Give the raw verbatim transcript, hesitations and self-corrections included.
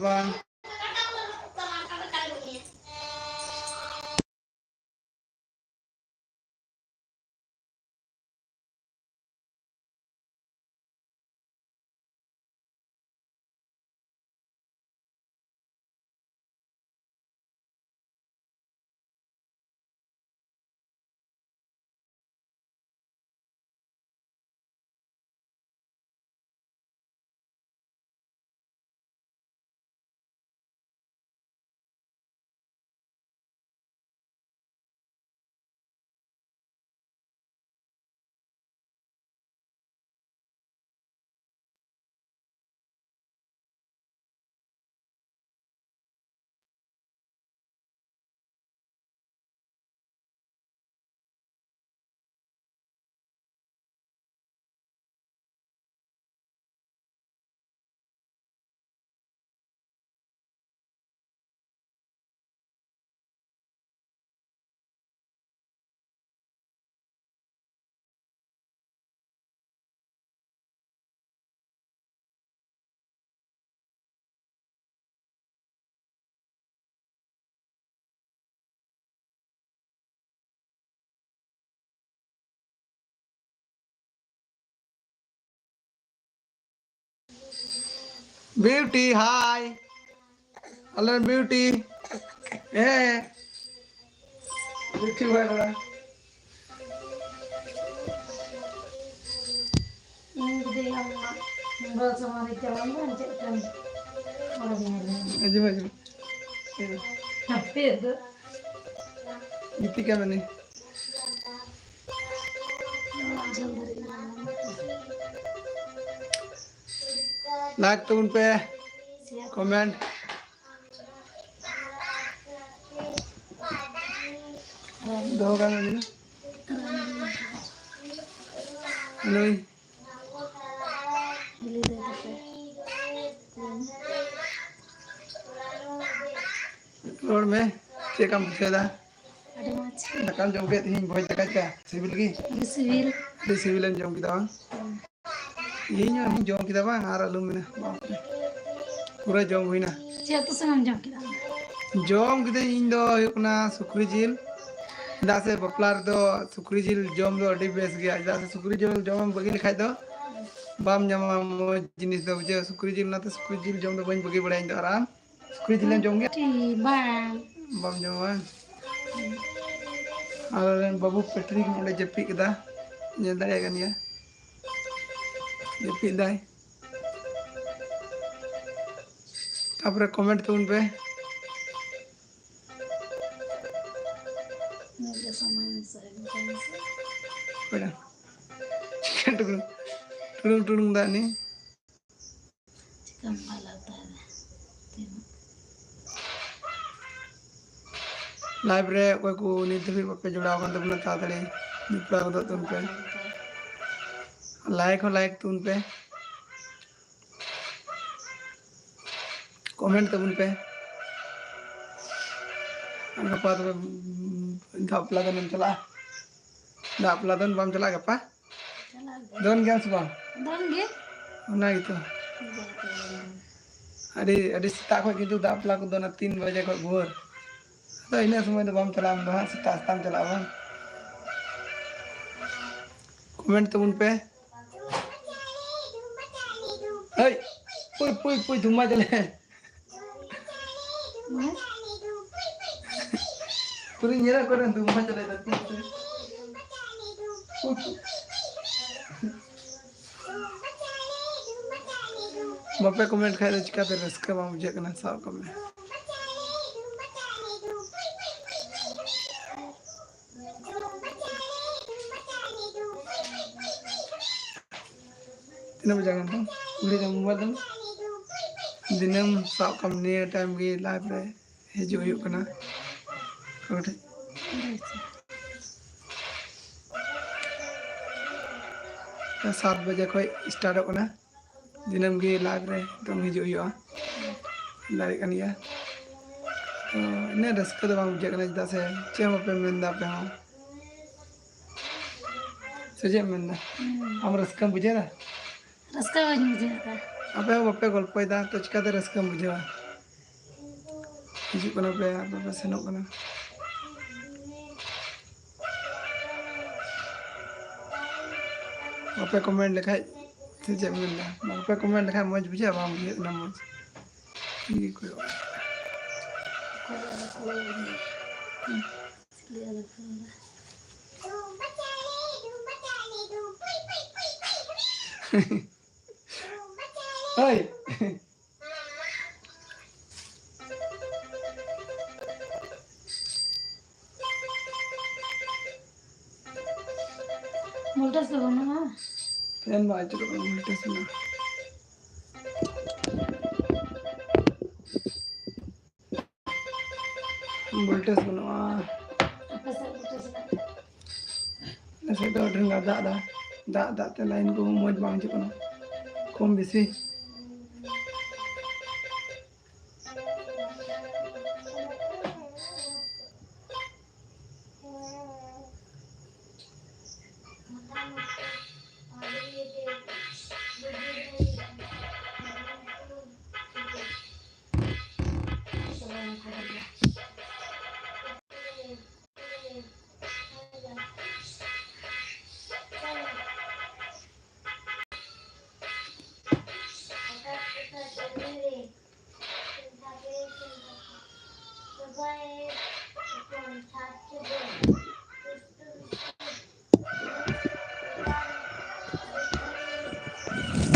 ᱵᱟᱝ᱾ Beauty, hi. Hello, Beauty. Hey. Beauty, bye, bye. ᱤᱧ ᱡᱩᱫᱤ ᱟᱢᱟᱜ ᱵᱟᱥ ᱢᱟᱨᱮ ᱪᱟᱞᱟᱣ ᱮᱱᱟ, ᱪᱮᱫ ᱠᱟᱱ ᱦᱚᱲ ᱧᱮᱞ ᱢᱮ᱾ ᱟᱸᱡᱚᱢ, ᱟᱸᱡᱚᱢ᱾ ᱦᱟᱯᱮ ᱫᱚ᱾ ᱜᱤᱛᱤᱡ ᱠᱟᱱ ᱢᱮ᱾ ᱞᱟᱭᱤᱠ ᱛᱟᱵᱚᱱ ᱯᱮ, ᱠᱚᱢᱮᱱᱴ᱾ ᱫᱚᱦᱚ ᱠᱟᱜ ᱢᱮ ᱱᱩᱭ᱾ ᱱᱩᱭ᱾ ᱨᱚᱲ ᱢᱮ, ᱪᱮᱫ ᱞᱮᱠᱟᱢ ᱵᱩᱡᱷᱟᱹᱣ ᱮᱫᱟ? ᱟᱹᱰᱤ ᱢᱚᱡᱽ᱾ ᱫᱟᱠᱟᱢ ᱡᱚᱢ ᱠᱮᱫ ᱛᱤᱦᱤᱧ ᱵᱷᱚᱡᱽ ᱫᱟᱠᱟ ᱪᱮᱠᱟ? ᱥᱤᱵᱤᱞ ᱜᱮ? ᱟᱹᱰᱤ ᱥᱤᱵᱤᱞ᱾ ᱟᱹᱰᱤ ᱥᱤᱵᱤᱞᱮᱢ ᱡᱚᱢ ᱠᱮᱫᱟ ᱵᱟᱝ? ᱦᱩᱸ᱾ ᱤᱧ ᱦᱚᱸ ᱡᱚᱢ ᱠᱮᱫᱟ ᱵᱟᱝ, ᱟᱨ ᱟᱞᱚᱢ ᱢᱮᱱᱟ, ᱵᱟᱯ ᱨᱮ᱾ ᱯᱩᱨᱟᱹ ᱡᱚᱢ ᱦᱩᱭᱱᱟ᱾ ᱪᱮᱫ ᱩᱛᱩ ᱥᱟᱱᱟᱢ ᱡᱚᱢ ᱠᱮᱫᱟ? ᱡᱚᱢ ᱠᱤᱫᱟᱹᱧ ᱤᱧ ᱫᱚ ᱦᱩᱭᱩᱜ ᱠᱟᱱᱟ ᱥᱩᱠᱨᱤ ᱡᱤᱞ᱾ ᱪᱮᱫᱟᱜ ᱥᱮ ᱵᱟᱯᱞᱟ ᱨᱮᱫᱚ ᱥᱩᱠᱨᱤ ᱡᱤᱞ ᱡᱚᱢ ᱫᱚ ᱟᱹᱰᱤ ᱵᱮᱥ ᱜᱮᱭᱟ᱾ ᱪᱮᱫᱟᱜ ᱥᱮ ᱥᱩᱠᱨᱤ ᱡᱤᱞ ᱡᱚᱢ ᱮᱢ ᱵᱟᱹᱜᱤ ᱞᱮᱠᱷᱟᱡ ᱫᱚ ᱵᱟᱢ ᱧᱟᱢᱟ ᱢᱚᱡᱽ ᱡᱤᱱᱤᱥ ᱫᱚ, ᱵᱩᱡᱷᱟᱹᱣ᱾ ᱥᱩᱠᱨᱤ ᱡᱤᱞ, ᱚᱱᱟᱛᱮ ᱥᱩᱠᱨᱤ ᱡᱤᱞ ᱡᱚᱢ ᱫᱚ ᱵᱟᱹᱧ ᱵᱟᱹᱜᱤ ᱵᱟᱲᱟᱭᱟ ᱤᱧ ᱫᱚ᱾ ᱟᱨ ᱟᱢ? ᱥᱩᱠᱨᱤ ᱡᱤᱞᱮᱢ ᱡᱚᱢ ᱜᱮᱭᱟ? ᱴᱷᱤᱠ, ᱵᱟᱝ᱾ ᱵᱟᱢ ᱡᱚᱢᱟ ᱵᱟᱝ? ᱟᱞᱮ ᱨᱮᱱ ᱵᱟᱹᱵᱩ ᱯᱮᱴᱨᱤᱠ ᱚᱸᱰᱮ ᱡᱟᱹᱯᱤᱫ ᱠᱮᱫᱟ, ᱧᱮᱞ ᱫᱟᱲᱮᱭᱟᱜ ᱠᱟᱱ ᱜᱮᱭᱟ, ᱡᱟᱹᱯᱤᱫ ᱫᱟᱭ᱾ ᱛᱟᱯᱚᱨᱮ comment ᱛᱟᱵᱚᱱ ᱯᱮ᱾ ᱱᱤᱡᱮ ᱥᱚᱢᱚᱭ ᱥᱮ ᱮᱢ ᱠᱟᱱᱟ ᱥᱮ? ᱚᱠᱚᱭ ᱫᱚ? ᱪᱤᱠᱟᱹ ᱴᱩᱰᱩᱝ, ᱴᱩᱰᱩᱝ ᱴᱩᱰᱩᱝ ᱫᱟ ᱱᱤ? ᱪᱤᱠᱟᱹᱢ ᱯᱟᱞᱟᱣ ᱛᱟᱦᱮᱱᱟ? ᱛᱤᱱᱟᱹᱜ? Live ᱨᱮ ᱚᱠᱚᱭ ᱠᱚ ᱱᱤᱛ ᱫᱷᱟᱹᱵᱤᱡ ᱵᱟᱯᱮ ᱡᱚᱲᱟᱣ ᱟᱠᱟᱱ ᱛᱟᱵᱚᱱᱟ, ᱛᱟᱲᱟᱛᱟᱲᱤ ᱡᱚᱯᱲᱟᱣ ᱜᱚᱫᱚᱜ ᱛᱟᱵᱚᱱ ᱯᱮ᱾ Like ᱦᱚᱸ like ᱛᱟᱵᱚᱱ ᱯᱮ᱾ Comment ᱛᱟᱵᱚᱱ ᱯᱮ᱾ ᱟᱨ ᱜᱟᱯᱟ ᱛᱚᱵᱮ, ᱩᱸ, ᱫᱟᱜ ᱵᱟᱯᱞᱟ ᱫᱚᱱᱮᱢ ᱪᱟᱞᱟᱜᱼᱟ? ᱫᱟᱜ ᱵᱟᱯᱞᱟ ᱫᱚᱱ ᱵᱟᱢ ᱪᱟᱞᱟᱜᱼᱟ ᱜᱟᱯᱟ? ᱪᱟᱞᱟᱜ ᱜᱮ᱾ ᱫᱚᱱ ᱜᱮᱭᱟᱢ ᱥᱮ ᱵᱟᱝ? ᱫᱚᱱ ᱜᱮ᱾ ᱚᱱᱟ ᱜᱮᱛᱚ᱾ ᱡᱚᱛᱚ ᱜᱮ᱾ ᱟᱹᱰᱤ, ᱟᱹᱰᱤ ᱥᱮᱛᱟᱜ ᱠᱷᱚᱡ ᱠᱤᱱᱛᱩ ᱫᱟᱜ ᱵᱟᱯᱞᱟ ᱠᱚ ᱫᱚᱱᱟ, ᱛᱤᱱ ᱵᱟᱡᱮ ᱠᱷᱚᱡ ᱵᱷᱳᱨ᱾ ᱟᱫᱚ ᱤᱱᱟᱹᱜ ᱥᱚᱢᱚᱭ ᱫᱚ ᱵᱟᱢ ᱪᱟᱞᱟᱜᱼᱟ, ᱟᱢ ᱫᱚ ᱦᱟᱸᱜ ᱥᱮᱛᱟᱜ ᱥᱮᱛᱟᱜ ᱮᱢ ᱪᱟᱞᱟᱜᱼᱟ ᱵᱟᱝ? Comment ᱛᱟᱵᱚᱱ ᱯᱮ᱾ ᱦᱮᱭ, ᱯᱩᱭ, ᱯᱩᱭ, ᱯᱩᱭ, ᱫᱷᱩᱢᱟ ᱪᱟᱞᱮ᱾ ᱯᱩᱨᱟᱹ ᱧᱮᱞᱚᱜ ᱠᱟᱱᱟ ᱫᱷᱩᱢᱟ ᱪᱟᱞᱮ ᱫᱚ᱾ ᱯᱩᱭ, ᱯᱩᱭ᱾ ᱵᱟᱯᱮ comment ᱠᱷᱟᱡ ᱫᱚ ᱪᱤᱠᱟᱹᱛᱮ ᱨᱟᱹᱥᱠᱟᱹ ᱵᱟᱝ ᱵᱩᱡᱷᱟᱹᱜ ᱠᱟᱱᱟ? ᱥᱟᱵ ᱠᱟᱜ ᱢᱮ᱾ ᱛᱤᱱᱟᱹᱜ ᱵᱟᱡᱟᱣ ᱠᱟᱱ ᱛᱟᱢ? ᱜᱷᱩᱲᱤ ᱫᱚ, ᱢᱳᱵᱟᱭᱤᱞ ᱫᱚ? ᱫᱤᱱᱟᱹᱢ ᱥᱟᱵ ᱠᱟᱜ ᱢᱮ ᱱᱤᱭᱟᱹ time ᱜᱮ live ᱨᱮ ᱦᱤᱡᱩᱜ ᱦᱩᱭᱩᱜ ᱠᱟᱱᱟ᱾ ᱚᱠᱟ ᱠᱚᱴᱷᱮᱡ? ᱥᱟᱛ ᱵᱟᱡᱮ ᱠᱷᱚᱡ startᱚᱜ ᱠᱟᱱᱟ᱾ ᱫᱤᱱᱟᱹᱢ ᱜᱮ live ᱨᱮ ᱮᱠᱫᱚᱢ ᱦᱤᱡᱩᱜ ᱦᱩᱭᱩᱜᱼᱟ᱾ ᱫᱟᱲᱮᱭᱟᱜ ᱠᱟᱱ ᱜᱮᱭᱟ᱾ ᱛᱚ, ᱤᱱᱟᱹᱜ ᱨᱟᱹᱥᱠᱟᱹ ᱫᱚ ᱵᱟᱝ ᱵᱩᱡᱷᱟᱹᱜ ᱠᱟᱱᱟ, ᱪᱮᱫᱟᱜ ᱥᱮ ᱪᱮᱫ ᱦᱚᱸ ᱵᱟᱯᱮ ᱢᱮᱱᱫᱟ ᱟᱯᱮ ᱦᱚᱸ᱾ ᱥᱮ ᱪᱮᱫ ᱮᱢ ᱢᱮᱱᱫᱟ? ᱦᱩᱸ᱾ ᱟᱢ ᱨᱟᱹᱥᱠᱟᱹᱢ ᱵᱩᱡᱷᱟᱹᱣ ᱫᱟ? ᱨᱟᱹᱥᱠᱟᱹ ᱵᱟᱹᱧ ᱵᱩᱡᱷᱟᱹᱣ ᱫᱟ᱾ ᱟᱯᱮ ᱦᱚᱸ ᱵᱟᱯᱮ ᱜᱚᱞᱯᱚᱭᱮᱫᱟ, ᱛᱚ ᱪᱤᱠᱟᱹᱛᱮ ᱨᱟᱹᱥᱠᱟᱹᱢ ᱵᱩᱡᱷᱟᱹᱣᱟ? ᱦᱤᱡᱩᱜ ᱠᱟᱱᱟ ᱯᱮ, ᱟᱯᱮ ᱯᱮ ᱥᱮᱱᱚᱜ ᱠᱟᱱᱟ᱾ ᱵᱟᱯᱮ comment ᱞᱮᱠᱷᱟᱡ ᱥᱮ ᱪᱮᱫ ᱮᱢ ᱢᱮᱱᱫᱟ? ᱵᱟᱯᱮ comment ᱞᱮᱠᱷᱟᱡ ᱢᱚᱡᱽ ᱵᱩᱡᱷᱟᱹᱜᱼᱟ? ᱵᱟᱝ ᱵᱩᱡᱷᱟᱹᱜ ᱠᱟᱱᱟ ᱢᱚᱡᱽ᱾ ᱴᱷᱤᱠ ᱜᱮ ᱠᱚᱭᱚᱜ᱾ ᱦᱳᱭ᱾ ᱵᱷᱳᱞᱴᱮᱡᱽ ᱫᱚ ᱵᱟᱹᱱᱩᱜᱼᱟ᱾ ᱯᱷᱮᱱ ᱵᱟᱭ ᱟᱹᱪᱩᱨᱚᱜ ᱠᱟᱱᱟ, ᱵᱷᱳᱞᱴᱮᱡᱽ ᱢᱮᱱᱟᱜᱼᱟ᱾ ᱵᱷᱳᱞᱴᱮᱡᱽ ᱵᱟᱹᱱᱩᱜᱼᱟ᱾ ᱟᱯᱮ ᱥᱮᱫ ᱵᱷᱳᱞᱴᱮᱡᱽ ᱢᱮᱱᱟᱜᱼᱟ? ᱟᱞᱮ ᱥᱮᱫ ᱫᱚ ᱟᱹᱰᱤ ᱨᱟᱸᱜᱟᱣ ᱫᱟᱜ ᱫᱟ᱾ ᱫᱟᱜ ᱫᱟᱜ ᱛᱮ ᱞᱟᱭᱤᱱ ᱠᱚ ᱢᱚᱡᱽ ᱵᱟᱝ ᱦᱤᱡᱩᱜ ᱠᱟᱱᱟ, ᱠᱚᱢ ᱵᱮᱥᱤ᱾